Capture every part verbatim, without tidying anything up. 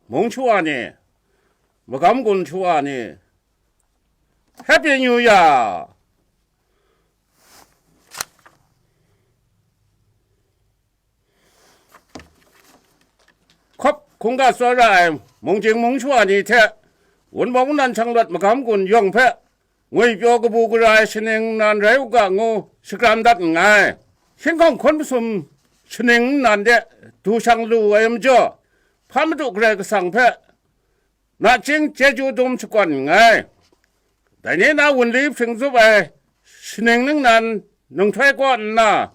Mung shawa ni, magam gun shawa ni, Happy New Year! Hkawp hkungga tsawra ai mung jing mung shawa ni hte, Wunpawng nan Shanglawt magam gun yawng hpe, ngwipyaw kabu gara ai shaning nnan rai u ga ngu shakram dat nngai. Hkying hkawng hkun masum shaning nnan de du shang lu ai majaw, Hpa Madu Karai Kasang hpe nachying chyeju dum shakawn nngai. Dai ni na wunli hpring zup ai shaning ningnan nunghtoi kaw nna,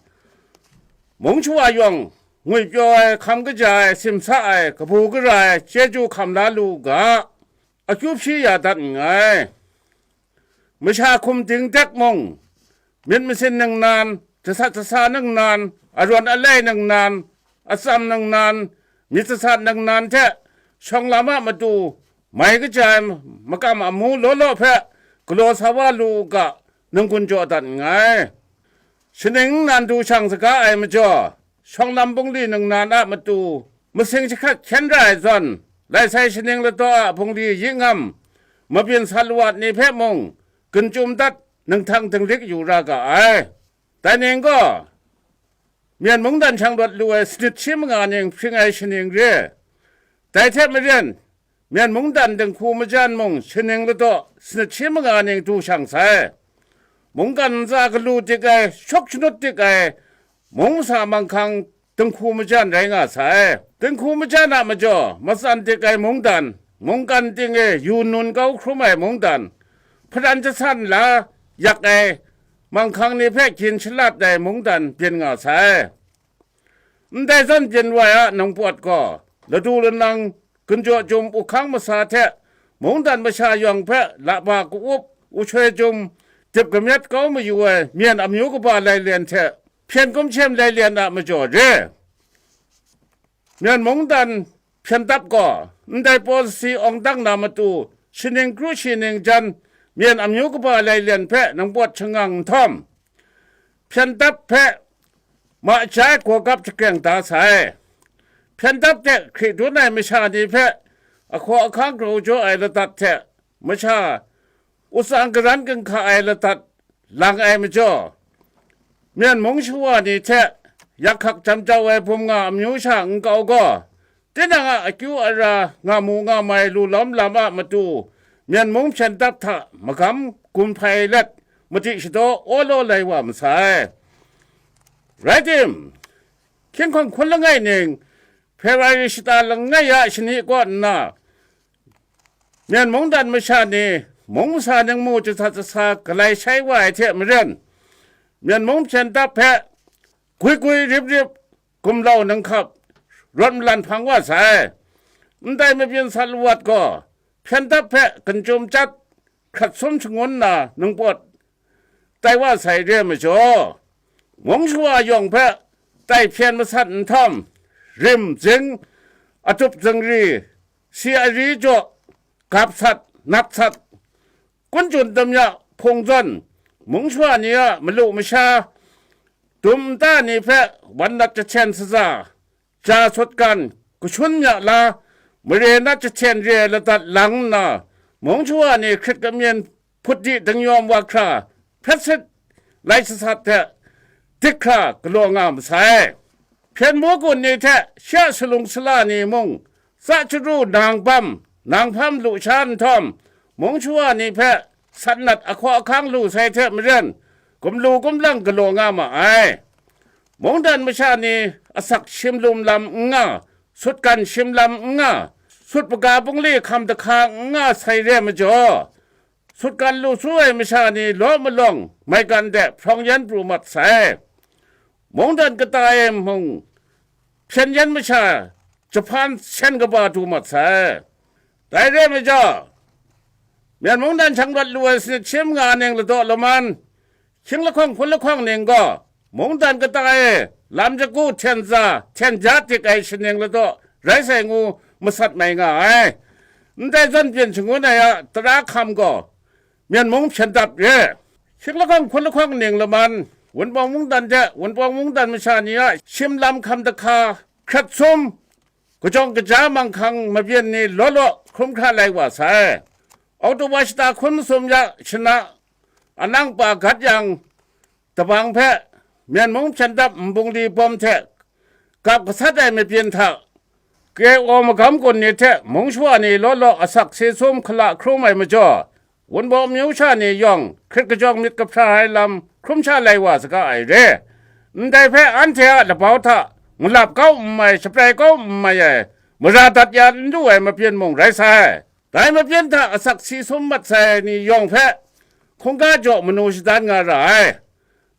mung shawa yawng ngwipyaw ai, hkam kaja ai, simsa ai, kabu gara ai chyeju hkam la lu u ga, akyu hpyi ya dat nngai. Masha hkum dingdek mung, myit masin ningnan, jasat jasa ningnan, arawn alai ningnan, atsam ningnan, myit jasat ningnan hte shawng lam a matu mai kaja ai makam amu law law hpe galaw sa wa lu u ga, nang gun jaw dat nngai. Shaning nnan du shang saga ai majaw, shawng lam bungli ningnan a matu masing jahkrat hkyen ra ai zawn, lai sai shaning ladaw a bungli yingam, mabyin sat lawat ni hpe mung, gun chyum dat, ninghtang dinglik yu ra ga ai. Dai ning gaw, Myen mungdan shang rawt lu ai sanit shi manga ning hpring ai shaning re. Dai hte maren, Myen mungdan dinghku majan mung shaning ladaw sanit shi manga ning du shang sai. Mungkan ntsa galu dik ai, shawk shanut dik ai, mung masa manghkang dinghku majan rai nga sai. Dinghku majan a majaw matsan dik ai mungdan, mungkan ting e yu nun kau hkrum ai mungdan, hparan jasan la yak ai manghkang ni hpe gyin shalat ai mungdan byin nga sai. Ndai zawn byin wa ai a ningpawt gaw, ladu lanang, gunjaw jum, uhkang masa hte mungdan masha yawng hpe laba ka-up, ushoi jum, dip kamyat kau mayu ai myen amyu kaba lailen hte hpyen kumshem lailen a majaw re. Myen mungdan hpyen dap gaw, ndai paw sasi awng dang na matu, shaning kru shi ning jan, myen amyu kaba lailen hpe ningpawt shangang nhtawm, hpyen dap hpe ma ja ai gawgap jakreng da sai. Hpyen dap de hkri dun ai masha ni hpe ahkaw ahkang grau jaw ai ladat hte masha, u tsang garan ginhka ai ladat lang ai majaw, Myen mung shawa ni hte yak hkak jam jau ai bum nga amyu sha nkau gaw, tinang a akyu ara nga mu nga mai lu lawm lam a matu, Myen mung hpyen dap hta magam gun hpai let, madi shadaw awlaw lai wa masai. Rai tim, hkying hkawng hkun langai ning, Hpewari shata langai ya shani kaw nna, Myen mungdan masha ni mung masa ningmu jahta jahsa galai shai wa ai hte maren, Myen mung hpyen dap hpe gwi gwi rip rip, gumlau ninghkap, rawt malan hpang wa sai. Ndai mabyin sat lawat gaw hpyen dap hpe gun chyum chyat, hkrat sum shangun na ningpawt tai wa sai re ai majaw, mung shawa yawng hpe tai hpyen masat nhtawm, rim, zing, atup zingri, si ari jaw, gap sat, nap sat, kun chun tam ya hpung zawn, mung shawa ni a malu masha, dum nta ni hpe wan nat jahten saza, ja sutgan, kashun mya la, mare nat jahten re ai ladat lang nna, mung shawa ni hkrit kamyen hput di dingyawm wa hkra, hpyet sit lai sasat hte dik hkra galaw nga masai. Hpyen mu gun ni hte shi a salung sala ni mung, tsa chyaru nang bam, nang hpam lu sha nhtawm, mung shawa ni hpe sat nat ahkaw ahkang lu sai hte maren, gumlu gumlang galaw nga ma ai. Mungdan masha ni asak shim lum lam n nga, sutgan shim lam n nga, sut paga bungli hkam dahka n nga sai re ai majaw, sutgan lu su ai masha ni law malawng maigan de hprawng yan pru mat sai. Mungdan kata e mung, hpyen yan masha jahpan sen kaba du mat sai. Dai re ai majaw, Myen mungdan shang rawt lu ai sanit shi manga ning ladaw laman, hkying lahkawng hpun lahkawng ning gaw, mungdan kata e lam jagu hten za, hten ja dik ai shaning ladaw rai sai ngu masat mai nga ai. Ndai zawn byin shangun ai a tara hkam gaw, Myen mung hpyen dap re. Hkying lahkawng hpun lahkawng ning laman, Wunpawng mungdan hte Wunpawng mungdan masha ni a shim lam hkam dahka, hkrat sum, kajawng kaja manghkang mabyin ni law law hkrum hkra lai wa sai. Oktoba shata hkun masum ya shana, anang pa gat yang, dabang hpe Myen mung hpyen dap nbungli bawm hte gap gasat ai mabyin hta, K O magam gun ni hte mung shawa ni law law asak si sum hkala hkrum ai majaw, Wunpawng amyu sha ni yawng hkrit kajawng myit kahpra ai lam hkrum sha lai wa saga ai re. Ndai hpe anhte a labau hta malap kau n mai, shaprai kau n mai ai, mara dat ya n lu ai mabyin mung rai sai. Dai mabyin hta asak si sum mat sai ni yawng hpe hkungga jaw manu shadan nga ra ai.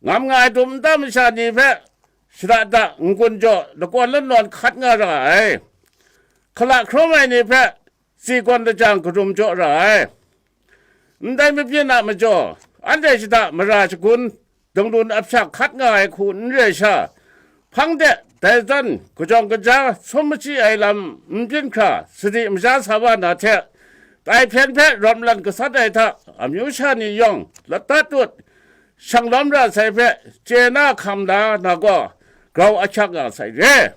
Ngam nga ai dum nta masha ni hpe shada da n-gun jaw lakawn lanawn hkat nga ra ai. Hkala hkrum ai ni hpe tsi gawn lajang karum jaw ra ai. Ndai mabyin a majaw, anhte shada mara shagun, danglun ahpyak hkat nga ai hku n re sha, hpang de dai zawn kajawng kaja sum machyi ai lam n byin hkra, sadi masha sa wa na hte, dai hpyen hpe rawt malan gasat ai hta, amyu sha ni yawng lata tut, shang lawm ra sai hpe chye na hkam la na gaw, grau ahkyak nga sai re.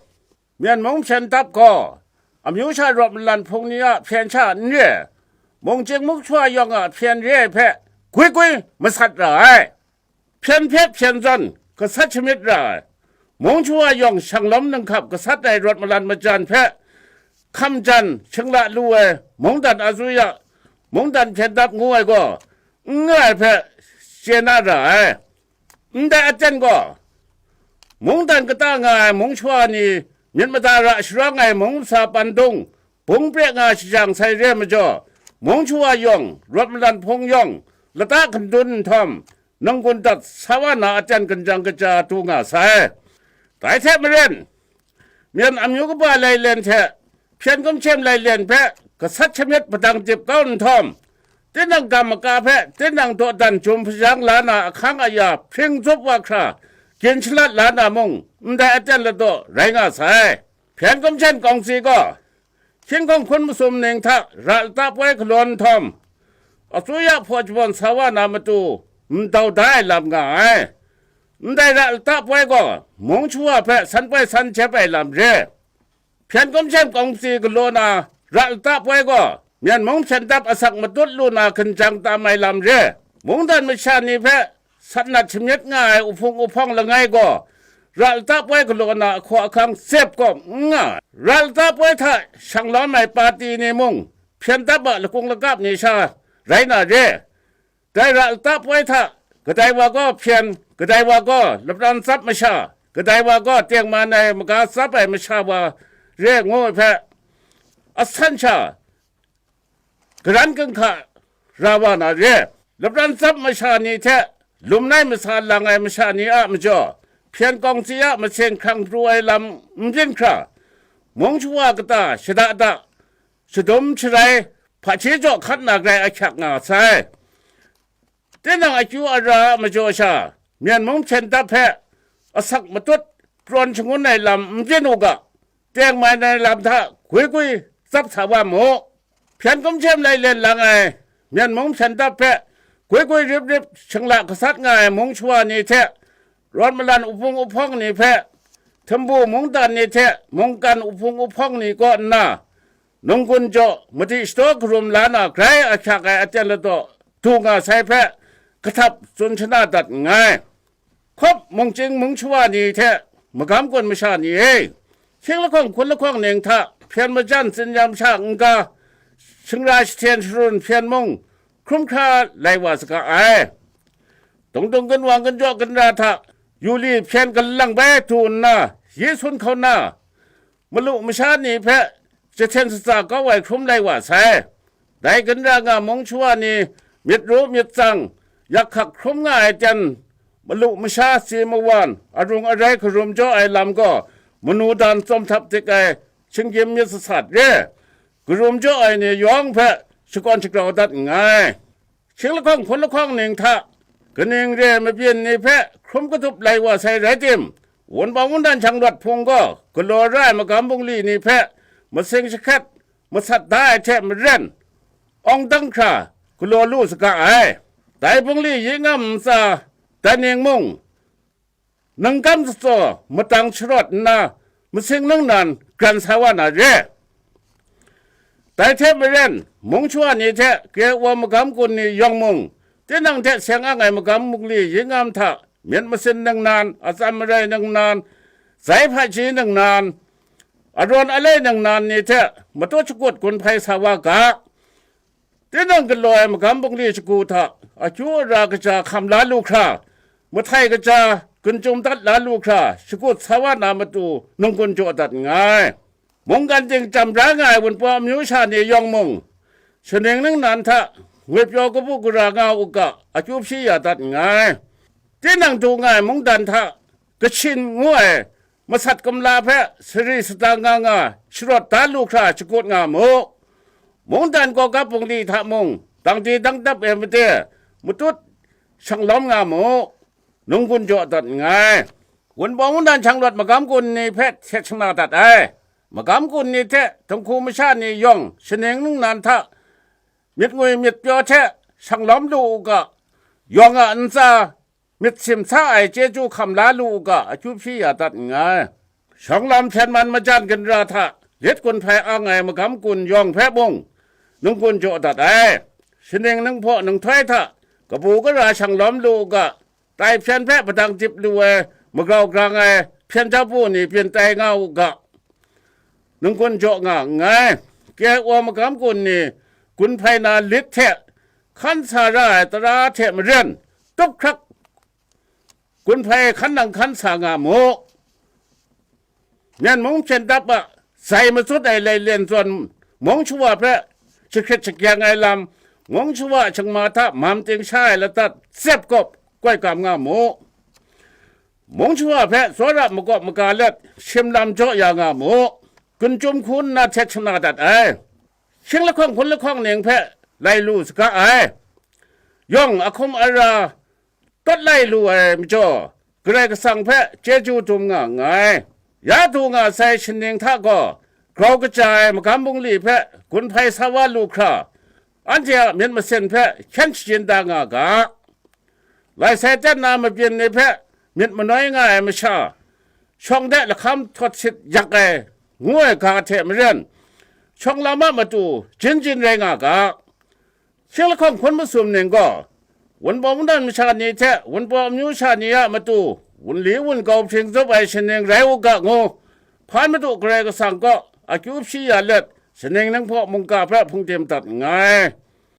Myen mung hpyen dap gaw, amyu sha rawt malan hpung ni a hpyen sha n re, mungchying mungshawa yawng a hpyen re ai hpe gwi gwi masat ra ai. Hpyen hpe hpyen zawn gasat shamyit ra ai. Mung shawa yawng shang lawm ninghkap gasat ai rawt malan majan hpe hkam jan shingla lu ai mungdan azuya, mungdan hpyen dap ngu ai gaw, n nga ai hpe chye na ra ai. Ndai aten gaw, mungdan kata nga ai mung shawa ni myit mada ra sharawng ai mung masa pandung bung pre nga shajang sai re majaw, mung shawa yawng, rawt malan hpung yawng, lata hkandun nhtawm, nunggun dat sa wa na aten kanjang kaja du nga sai. Dai hte maren, Myen amyu kaba lailen hte hpyen kumshem lailen hpe gasat shamyet padang dip kau nhtawm, tinang gam maka hpe tinang dawdan jum hpajang la na ahkang aya hpring zup wa hkra, gin shalat la na mung, ndai aten ladaw rai nga sai. Hpyen kumshem kawngsi gaw, hkying hkawng hkun masum ning hta ra lata poi galaw nhtawm, asuya hpaw shabawn sa wa na matu, ndau da ai lam nga ai. Ndai ra lata poi gaw, mung shawa hpe san poi san jep ai lam re. Hpyen kumshem kawngsi galaw na ra lata poi gaw, Myen mung hpyen dap asak matut lu na hkinjang tam ai lam re. Mungdan masha ni hpe sat nat shamyet nga ai uhpung uhpawng langai gaw, ra lata poi galaw na ahkaw ahkang sep kawm n nga ai. Ra lata poi hta shang lawm ai pati ni mung, hpyen dap a lakung lakap ni sha rai na re. Dai ra lata poi hta, kadai wa gaw hpyen, kadai wa gaw lapran tsap masha, kadai wa gaw tengman ai maga tsap ai masha wa re ngu ai hpe, asan sha garan ginhka ra wa na re. Lapran tsap masha ni hte lumnai masa lang ai masha ni a majaw, hpyen kawngsi a masing hkrang pru ai lam n byin hkra, mung shawa kata shada da, shadum sharai, hpache jaw hkat na grai ahkyak nga sai. Tinang akyu ara a majaw sha, Myen mung hpyen dap hpe asak matut prawn shangun ai lam n byin u ga, tengman ai lam hta gwi gwi tsap sa wa mu. Hpyen kumshem lailen lang ai Myen mung hpyen dap hpe gwi gwi rip rip shingla gasat nga ai mung shawa ni hte, rawt malan uhpung uhpawng ni hpe, htambu mungdan ni hte mungkan uhpung uhpawng ni kaw nna, nunggun jaw madi shadaw karum la na grai ahkyak ai aten ladaw du nga sai hpe, kahtap tsun shana dat nngai. Hkawp mungchying mung shawa ni hte magam gun masha ni e, hkying lahkawng hkun lahkawng ning hta hpyen majan tsin-yam sha n-ga, shingra shahten sharun hpyen mung hkrum hkra lai wa saga ai. Dungdung ginwang ginjaw ginra hta yu li hpyen galang bai du nna, yi sun hkau na, malu masha ni hpe jahten shaza kau ai hkrum lai wa sai. Dai ginra nga mung shawa ni myit ru myit tsang, yak hkak hkrum nga ai ten, malu masha si mawan, arung arai karum jaw ai lam gaw, manu dan tsawm htap dik ai shinggyim myit sasat re, karum jaw ai ni yawng hpe shakawn shagrau dat nngai. Hkying lahkawng hkun lahkawng ning hta kaning re ai mabyin ni hpe hkrum kadup lai wa sai rai tim, wunpawng wundan shang rawt hpung gaw galaw ra ai magam bungli ni hpe masing jahkrat masat da ai hte maren, awng dang hkra galaw lu saga ai. Dai bungli yi ngam ntsa, dai ning mung, ningkam zatsaw matang sharawt nna, masing ningnan gran sa wa na re. Dai hte maren, mung shawa ni hte kre wa magam kun ni yawng mung, tinang hte seng ang ai magam bungli yingam hta myit masin ningnan, atsam marai ningnan, zai hpaji ningnan, arawn alai ningnan ni hte matut shakut gun hpai sa wa ga. Tinang galaw ai magam bungli shagu hta akyu ara kaja hkam la lu hkra, mahtai kaja gun chyum dat la lu hkra, shakut sa wa na matu nunggun jaw dat nngai. Mungkan ting jam bra nga ai Wunpawng amyu sha ni yawng mung, shaning ningnan hta ngwipyaw kabu gara nga u ga, akyu hpyi ya dat nngai. Tinang du nga ai mungdan hta Kachin ngu ai masat kumla hpe sari sadang nga nga sharawt da lu hkra shakut nga mu. Mungdan kawgap bungli hta mung, dangdi dangdap e made matut shanglawm nga mu. Nunggun jaw dat nngai. Wunpawng mungdan shanglawt magam kun ni hpe htet shana dat ai. Magam kun ni hte dinghku masha ni yawng shaning ningnan hta myit ngwi myit pyaw hte shanglawm lu u ga, yawng a ntsa myit simsa ai chyeju hkam la lu u ga, akyu hpyi ya dat nngai. Shawng lam hpyen man majan ginra hta lit gun hpai ang ai magam kun yawng hpe mung, nunggun jaw dat ai. Shaning ninghpaw ninghtai hta kabu gara shanglawm lu u ga, tai hpyen hpe padang dip lu ai magrau grang ai hpyen jawpu ni byin tai nga u ga, nunggun jaw nga nngai. Kre wa magam kun ni gun hpai na lit hte hkan sa ra ai tara hte maren, tup hkrak gun hpai hkan nang hkan sa nga mu. Myen mung hpyen dap a zai matsut ai lailen zawn mung shawa hpe jahkrit shakyang ai lam, mung shawa shingma hta mam ting sha ai ladat zep gawp koi kam nga mu. Mung shawa hpe tsawra makawp maga let shim lam jaw ya nga mu. Gun chyum hku nna htet shana dat ai. Shing lahkawng hpun lahkawng ning hpe lai lu saga ai. Yawng ahkum ara tawt lai lu ai majaw, Karai Kasang hpe chyeju dum nga nngai. Ya du nga sai shaning hta gaw, grau kaja ai magam bungli hpe gun hpai sa wa lu hkra, anhte a myit masin hpe hkyen shajin da nga ga. Lai sai ten na mabyin ni hpe myit manoi nga ai masha, shawng de lahkam htawt sit yak ai, ngu ai ga hte maren, shawng lam a matu jin jin rai nga ga. Shing lahkawng hpun masum ning gaw, Wunpawng mungdan masha ni hte Wunpawng amyu sha ni a matu, wunli wungau hpring zup ai shaning rai u ga ngu, hpan madu Karai Kasang kaw akyu hpyi ya let, shaning ninghpaw mungga hpe hpung tim dat nngai.